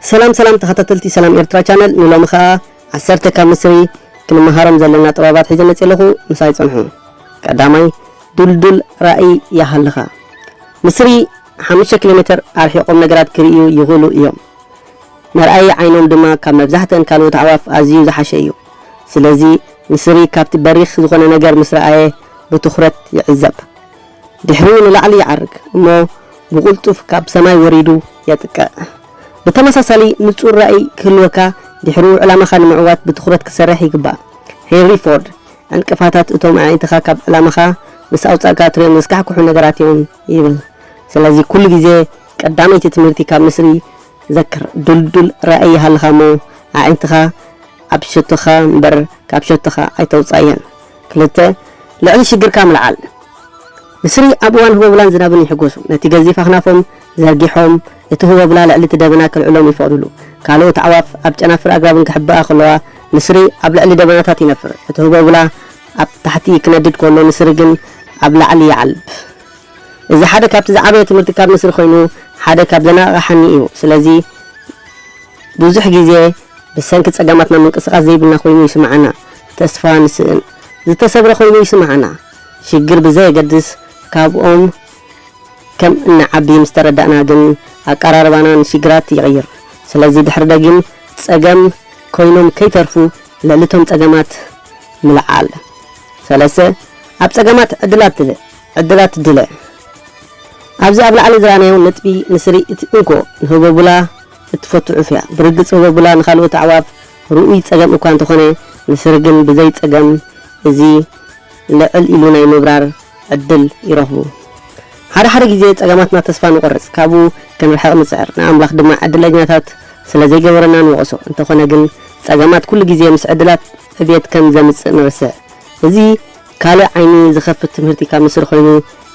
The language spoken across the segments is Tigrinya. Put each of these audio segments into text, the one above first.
ሰላም ሰላም ተኸታተልቲ ሰላም ኤርትራ ቻነል፣ ንሎሚ ኸኣ ዓሰርተ ካብ ምስሪ ክንመሃሮም ዘለና ጥበባት ሒዘ መጽእ ኣለኹ። ምሳይ ጽንሑ። ቀዳማይ፣ ዱልዱል ራእይ ይሃልኻ። ምስሪ ሓሙሽተ ኪሎ ሜተር ኣርሒቖም ነገራት ክርእዩ ይኽእሉ እዮም። መርኣዪ ዓይኖም ድማ ካብ መብዛሕትአን ካልኦት ኣዕዋፍ ኣዝዩ ዝሓሸ እዩ። ስለዚ ንስሪ ካብቲ በሪኽ ዝኾነ ነገር ምስ ረኣየ ብትኹረት ይዕዘብ። ድሕሪኡ ንላዕሊ ይዓርግ እሞ ብቕልጡፍ ካብ ሰማይ ወሪዱ የጥቅዕ። ብተመሳሳሊ ንጹር ራእይ ክህልወካ ድሕሪኡ ዕላማኻ ንምዕዋት ብትኹረት ክትሰርሕ ይግባእ። ሄንሪ ፎርድ ዕንቅፋታት እቶም ኣዒንትኻ ካብ ዕላማኻ ምስ ኣውጻእካ ትሪኦም ዘስካሕክሑ ነገራት እዮም ይብል። ስለዚ ኩሉ ግዜ ቀዳመይቲ ትምህርቲ ካብ ምስሪ ዘክር፣ ድልዱል ራእይ ይሃልኻ እሞ ኣዒንትኻ ኣብ ሸቶኻ እምበር ካብ ሸቶኻ ኣይተውጻእየን። ክልተ፣ ልዕሊ ሽግርካ ምልዓል። ንስሪ ኣብ እዋን ህቦብላን ዝናብን ይሕጎሱ። ነቲ ገዚፍ ኣኽናፎም ዘርጊሖም እቲ ህቦብላ ልዕሊ እቲ ደበና ከልዕሎም ይፈቕድሉ። ካልኦት ኣዕዋፍ ኣብ ጨናፍር ኣግራብን ክሕብኣ ከለዋ ንስሪ ኣብ ልዕሊ ደበናታት ይነፍር። እቲ ህቦብላ ኣብ ታሕቲ ክነድድ ከሎ ንስሪ ግን ኣብ ላዕሊ ይዓልብ። እዚ ሓደ ካብቲ ዝዓበየ ትምህርቲ ካብ ንስሪ ኮይኑ ሓደ ካብ ዘነቓቕሓኒ እዩ። ስለዚ ብዙሕ ግዜ ብሰንኪ ጸገማትና ምንቅስቓስ ዘይብልና ኮይኑ ይስምዓና። ተስፋ ንስእን። ዝተሰብረ ኮይኑ ይስምዓና። ሽግር ብዘየገድስ ካብኦም ከም እንዓቢ ምስ ተረዳእና ግን ኣቀራርባና ንሽግራት ይቕይር። ስለዚ ድሕሪ ደጊም ጸገም ኮይኖም ከይተርፉ ልዕሊ እቶም ጸገማት ምልዓል። ሰለስተ፣ ኣብ ጸገማት ዕድላት ድለ ዕድላት ድለ። ኣብዚ ኣብ ላዕሊ ዝረኣናዮ ነጥቢ ንስሪ እቲ እንኮ ንህቦብላ እትፈቱ ዑፍ እያ። ብርግጽ ህቦብላ ንኻልኦት ኣዕዋፍ ርኡይ ጸገም እኳ እንተኾነ ንስሪ ግን ብዘይ ጸገም እዚ ልዕል ኢሉ ናይ ምብራር ዕድል ይረኽቡ። ሓደ ሓደ ግዜ ጸገማትና ተስፋ ንቖርጽ፣ ካብኡ ክንርሕቕ ንጽዕር፣ ንኣምላኽ ድማ ዕድለኛታት ስለ ዘይገበረና ንወቕሶ። እንተኾነ ግን ጸገማት ኩሉ ግዜ ምስ ዕድላት ዕብየት ከም ዘምጽእ ንርስዕ። እዚ ካልእ ዓይኒ ዝኸፍት ትምህርቲ ካብ ንስሪ ኮይኑ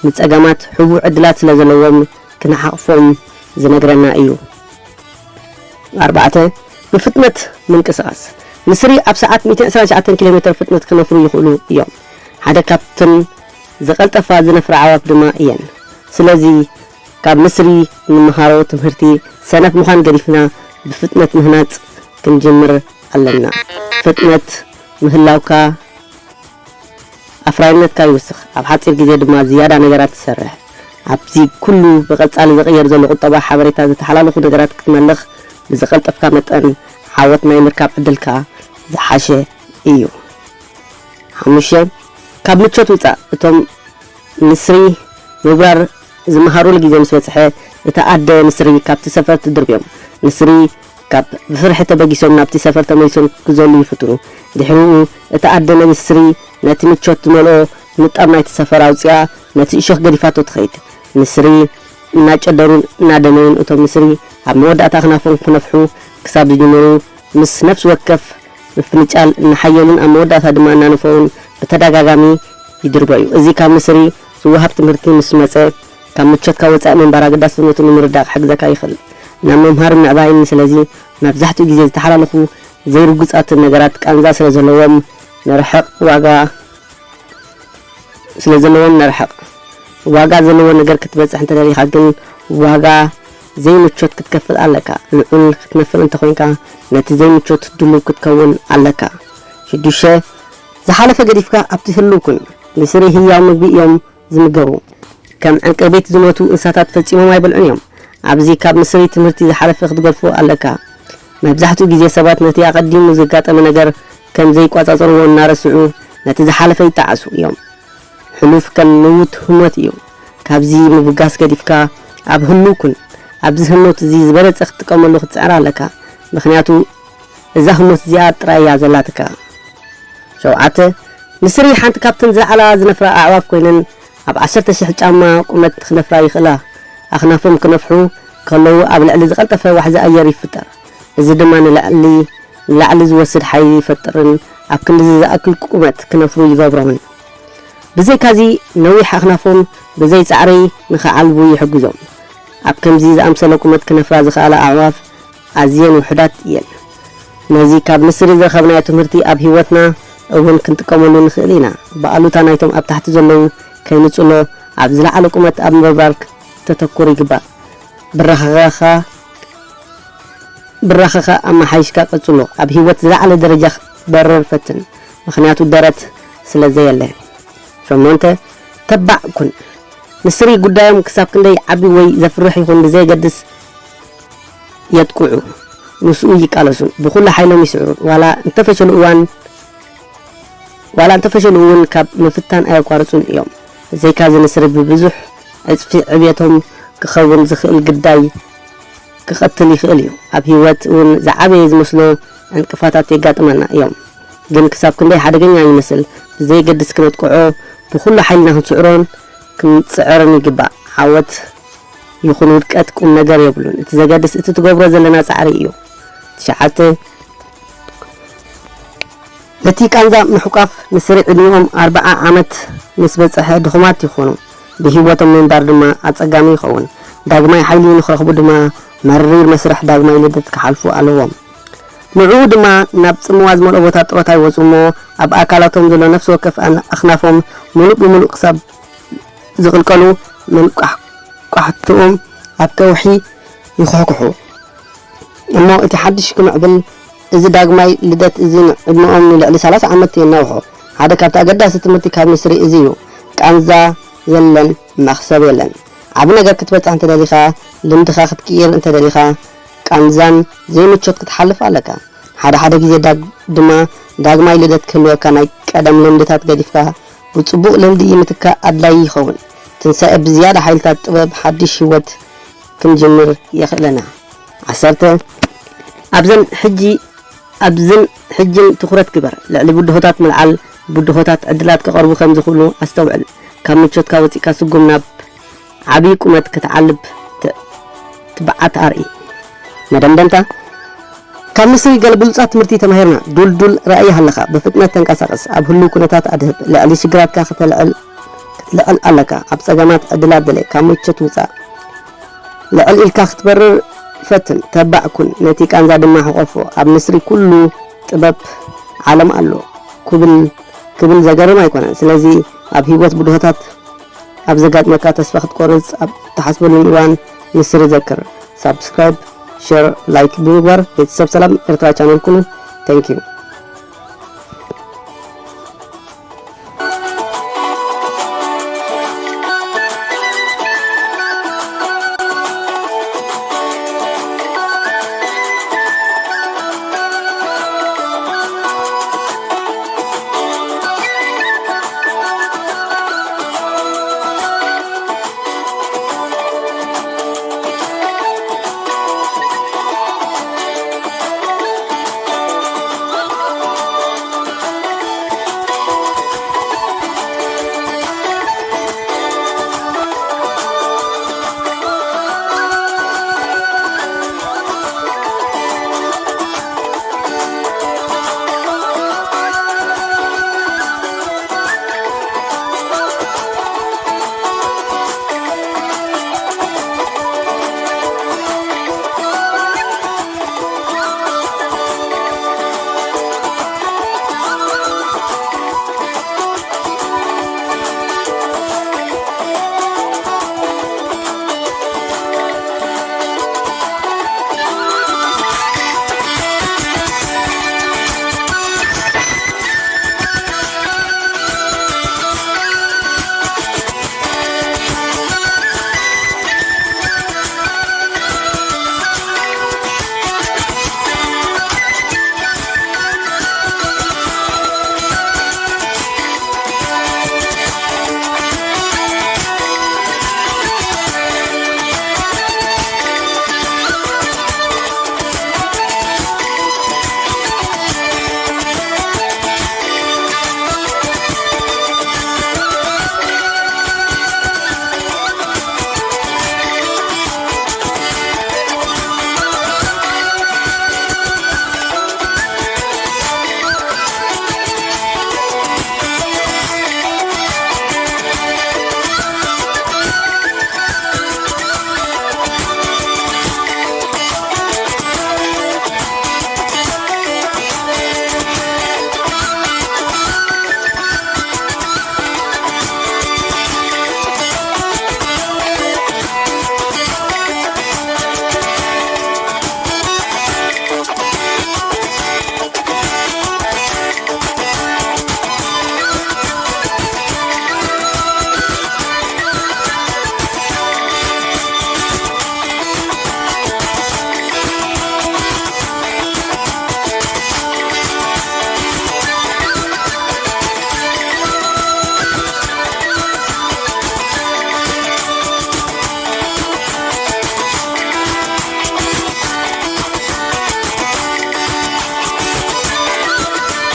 ንጸገማት ሕቡእ ዕድላት ስለ ዘለዎም ክንሓቕፎም ዝነግረና እዩ። ኣርባዕተ፣ ብፍጥነት ምንቅስቓስ። ንስሪ ኣብ ሰዓት ሚእቲ ዕስራን ትሽዓተን ኪሎ ሜተር ፍጥነት ክነፍሩ ይኽእሉ እዮም። ሓደ ካብተን ዝቐልጠፋ ዝነፍራ ኣዕዋፍ ድማ እየን። ስለዚ ካብ ንስሪ እንመሃሮ ትምህርቲ ሰነፍ ምዃን ገዲፍና ብፍጥነት ምህናጽ ክንጅምር ኣለና። ፍጥነት ምህላውካ ኣፍራይነትካ ይውስኽ፣ ኣብ ሓጺር ግዜ ድማ ዝያዳ ነገራት ትሰርሕ። ኣብዚ ኩሉ ብቐጻሊ ዝቕየር ዘሎ ቁጠባ ሓበሬታ ዝተሓላለኹ ነገራት ክትመልኽ ብዝቐልጠፍካ መጠን ዓወት ናይ ምርካብ ዕድልካ ዝሓሸ እዩ። ሓሙሽተ፣ ካብ ምቾት ውጻእ። እቶም ንስሪ ምብራር ዝመሃሩሉ ግዜ ምስ በጽሐ፣ እታ ኣደ ንስሪ ካብቲ ሰፈር ትድርብዮም። ንስሪ ካብ ብፍርሒ ተበጊሶም ናብቲ ሰፈር ተመሊሶም ክዘሉ ይፍትኑ። ድሕሪኡ፣ እታ ኣደ ንስሪ ነቲ ምቾት ዝመልኦ ንጣብ ናይቲ ሰፈር ኣውጺኣ ነቲ እሾኽ ገዲፋቶ ትኸይድ። ንስሪ እናጨደሩን እናደነዩን እቶም ንስሪ ኣብ መወዳእታ ኣኽናፎም ክነፍሑ ክሳብ ዝጅምሩ፣ ምስ ነፍሲ ወከፍ ምፍንጫል እናሓየሉን ኣብ መወዳእታ ድማ እናነፈዉን ብተደጋጋሚ ይድርበዩ። እዚ ካብ ንስሪ ዝወሃብ ትምህርቲ ምስ መጸ፣ ካብ ምቾትካ ወጻኢ ምንባር ኣገዳስነቱ ንምርዳእ ክሕግዘካ ይኽእል። ናብ ምምሃርን ምዕባይን፣ ስለዚ መብዛሕትኡ ግዜ ዝተሓላለኹ ዘይርጉጻትን ነገራት ቃንዛ ስለ ዘለዎም ንርሕቕ፣ ዋጋ ስለ ዘለዎም ንርሕቕ። ዋጋ ዘለዎ ነገር ክትበጽሕ እንተደሊኻ ግን ዋጋ ዘይምቾት ክትከፍል ኣለካ። ልዑል ክትነፍር እንተኾይንካ ነቲ ዘይምቾት ድሉው ክትከውን ኣለካ። ሽዱሽተ፣ ዝሓለፈ ገዲፍካ ኣብቲ ህሉው ኩን። ንስሪ ህያው ምግቢ እዮም ዝምገቡ። ከም ዕንቅርቢት ዝሞቱ እንስሳታት ፈጺሞም ኣይበልዑን እዮም። ኣብዚ ካብ ንስሪ ትምህርቲ ዝሓለፈ ክትገድፎ ኣለካ። መብዛሕትኡ ግዜ ሰባት ነቲ ኣቐዲሙ ዘጋጠመ ነገር ከም ዘይቋጻጸርዎ እናረስዑ ነቲ ዝሓለፈ ይጠዓሱ እዮም። ሕሉፍ ከም ምዉት ህሞት እዩ። ካብዚ ምብጋስ ገዲፍካ ኣብ ህሉው ኩን። ኣብዚ ህሞት እዚ ዝበለጸ ክትጥቀመሉ ክትጽዕር ኣለካ። ምኽንያቱ እዛ ህሞት እዚኣ ጥራይ እያ ዘላትካ። ሸውዓተ፣ ንስሪ ሓንቲ ካብተን ዝለዓላ ዝነፍራ ኣዕዋፍ ኮይነን ኣብ ዓሰርተ ሽሕ ጫማ ቁመት ክነፍራ ይኽእላ። ኣኽናፎም ክነፍሑ ከለዉ ኣብ ልዕሊ ዝቐልጠፈ ዋሕዚ ኣየር ይፍጠር። እዚ ድማ ንላዕሊ ንላዕሊ ዝወስድ ሓይሊ ይፈጥርን ኣብ ክንድዚ ዝኣክል ቁመት ክነፍሩ ይገብሮምን። ብዘይካዚ ነዊሕ ኣኽናፎም ብዘይ ጻዕሪ ንኽዓልቡ ይሕግዞም። ኣብ ከምዚ ዝኣምሰለ ቁመት ክነፍራ ዝኽኣላ ኣዕዋፍ ኣዝየን ውሑዳት እየን። ነዚ ካብ ንስሪ ዝረኸብናዮ ትምህርቲ ኣብ ህይወትና እውን ክንጥቀመሉ ንኽእል ኢና። ብኣሉታ ናይቶም ኣብ ታሕቲ ዘለዉ ከይንጽሎ ኣብ ዝለዓለ ቁመት ኣብ ምብራር ክተተኩር ይግባእ። ብራኸኻ ብራኸኻ ኣመሓይሽካ ቀጽሎ። ኣብ ህይወት ዝለዓለ ደረጃ ክትበርር ፈትን፣ ምኽንያቱ ደረት ስለ ዘየለ። ሸሞንተ፣ ተባዕ ኩን። ንስሪ ጉዳዮም ክሳብ ክንደይ ዓቢ ወይ ዘፍርሕ ይኹን ብዘየገድስ የጥቅዑ፣ ምስኡ ይቃለሱ፣ ብኹሉ ሓይሎም ይስዕሩ። ዋላ እንተፈሸሉ እዋን ዋላ እንተፈሸሉ እውን ካብ ምፍታን ኣየቋርጹን እዮም። ብዘይካዚ ንስሪ ብብዙሕ ዕጽፊ ዕብየቶም ክኸውን ዝኽእል ግዳይ ክቐትል ይኽእል እዩ። ኣብ ህይወት እውን ዝዓበየ ዝመስሎ ዕንቅፋታት የጋጥመና እዮም። ግን ክሳብ ክንደይ ሓደገኛ ይመስል ብዘየገድስ ክነጥቅዖ ብኹሉ ሓይልና ክንስዕሮን ክንጽዕርን ይግባእ። ዓወት ይኹን ውድቀት ቁም ነገር የብሉን። እቲ ዘገድስ እቲ ትገብሮ ዘለና ጻዕሪ እዩ። ትሽዓተ፣ ነቲ ቃንዛ ምሕቋፍ ንስሪ ዕድሚኦም ኣርብዓ ዓመት ምስ በጽሐ ድኹማት ይኾኑ። ብህይወቶም ምንባር ድማ ኣጸጋሚ ይኸውን። ዳግማይ ሓይሊ ንኽረኽቡ ድማ መሪር መስርሕ ዳግማይ ልደት ክሓልፉ ኣለዎም። ንዕኡ ድማ ናብ ጽምዋ ዝመልኦ ቦታ ጥሮታ ይወጹ እሞ ኣብ ኣካላቶም ዘሎ ነፍሲ ወከፍ ኣን-፣ ኣኽናፎም ምሉእ ብምሉእ ክሳብ ዝቕልቀሉ መንቋሕቋሕትኦም ኣብ ከውሒ ይኹሕኩሑ። እሞ እቲ ሓድሽ ክምዕብል እዚ ዳግማይ ልደት እዚ ንዕድመኦም ንልዕሊ ሰላሳ ዓመት የናውሖ። ሓደ ካብቲ ኣገዳሲ ትምህርቲ ካብ ንስሪ እዚ እዩ። ቃንዛ የለን፣ መኽሰብ የለን። ዓቢ ነገር ክትበጽሕ እንተደሊኻ፣ ልምድኻ ክትቅይር እንተደሊኻ፣ ቃንዛን ዘይምቾት ክትሓልፍ ኣለካ። ሓደ ሓደ ግዜ ዳግ-፣ ድማ ዳግማይ ልደት ክህልወካ ናይ ቀደም ልምድታት ገዲፍካ ብጽቡቕ ልምዲ ምትካእ ኣድላዪ ይኸውን። ትንሳኤ ብዝያዳ ሓይልታት ጥበብ ሓድሽ ህይወት ክንጅምር የኽእለና። ዓሰርተ፣ ኣብዘን ሕጂ ኣብዝን ሕጅን ትኹረት ግበር። ልዕሊ ብድሆታት ምልዓል፣ ብድሆታት ዕድላት ክቐርቡ ከም ዝኽእሉ ኣስተውዕል። ካብ ምቾትካ ወጺእካ ስጉም ናብ ዓብዪ ቁመት ክትዓልብ ት-፣ ትብዓት ኣርኢ። መደምደምታ፣ ካብ ንስሪ ገለ ብሉጻት ትምህርቲ ተማሂርና። ዱልዱል ራእይ ሃለኻ፣ ብፍጥነት ተንቀሳቐስ፣ ኣብ ህሉው ኩነታት ኣድህብ፣ ልዕሊ ሽግራትካ ከተልዕል ክትልዕል ኣለካ። ኣብ ጸገማት ዕድላት ድለ፣ ካብ ምቾት ውጻእ። ልዕል ኢልካ ክትበርር ፈትን፣ ተባዕ ኩን፣ ነቲ ቃንዛ ድማ ሕቆፎ። ኣብ ንስሪ ኩሉ ጥበብ ዓለም ኣሎ ክብል፣ ክብል ዘገርም ኣይኮነን። ስለዚ ኣብ ህይወት ብድሆታት ኣብ ዘጋጥመካ ተስፋ ክትቆርጽ ኣብ ትሓስበሉን እዋን ንስሪ ዘክር። ሳብስክራይብ፣ ሸር፣ ላይክ ብምግባር ቤተሰብ ሰላም ኤርትራ ቻነል ኩኑ። Thank you።